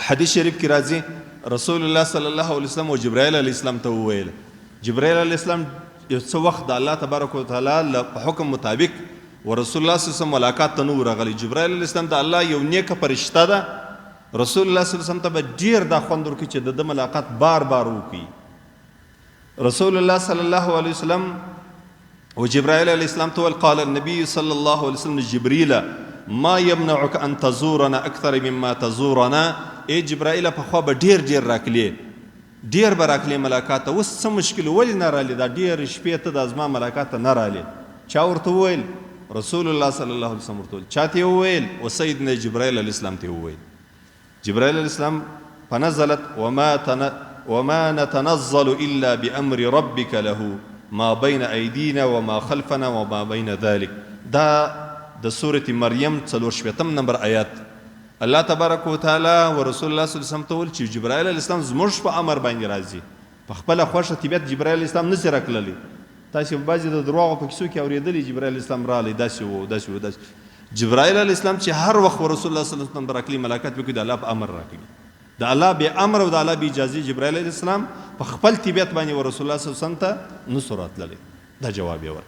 په حدیث شریف کې راځي، رسول الله صلی الله علیه وسلم او جبرائیل علیه السلام ته وویل، جبرائیل علیه السلام یو څه وخت د الله تبارک وتعالی له په حکم مطابق و رسول الله صلی الله علیه وسلم ملاقات ته نه و راغلی. جبرائیل علیه السلام د الله یو نیکه فرشته ده، رسول الله صلی الله علیه وسلم ته به ډیر دا خوند ورکړي چې د ده ملاقات بار بار وکړي. رسول الله صلی الله علیه وسلم و جبرائیل علیه السلام ته وویل، قال النبي صلی الله علیه وسلم لجبريل ما يمنعك ان تزورنا اکثر مما تزورنا، ای جبرائیل پخوا به ډیر ډیر راکلې، ډیر به راکلې ملاقات ته، اوس څه مشکل ولې نه رالې، دا ډیر شپې ته دا زما ملاقات ته نه رالې. چا ورته وویل؟ رسول الله صلی الله علیه وسلم ورته وویل. چا ته یې وویل؟ و سیدنا جبرائیل علیه السلام ته یې وویل. جبرائیل علیه السلام فنزلت وما تن وما نتنزل الا بامر ربك له ما بين ايدينا وما خلفنا وما بين ذلك. دا د سورة مریم 64 نمبر آیات. الله تبارک وتعالی و رسول الله صلی الله علیه وسلم ته وویل چې جبرائیل علیه السلام زموږ په امر باندې راځي، په خپله خوښه طبیعت جبرائیل علیه السلام نسی راکللی. تاسې به بعضې د درواغو په کیسو کې اورېدلي جبرائیل علیه السلام راغلی داسې وو داسې وو داسې. جبرائیل علیه السلام چې هر وخت رسول الله صلی الله علیه وسلم راکلی ملاقات وکړي د الله په امر راکلی، د الله به امر او د الله به اجازه جبرائیل علیه السلام په خپل طبیعت باندې رسول الله صلی الله علیه وسلم ته نسو راتللی. دا جواب یې ورکړ.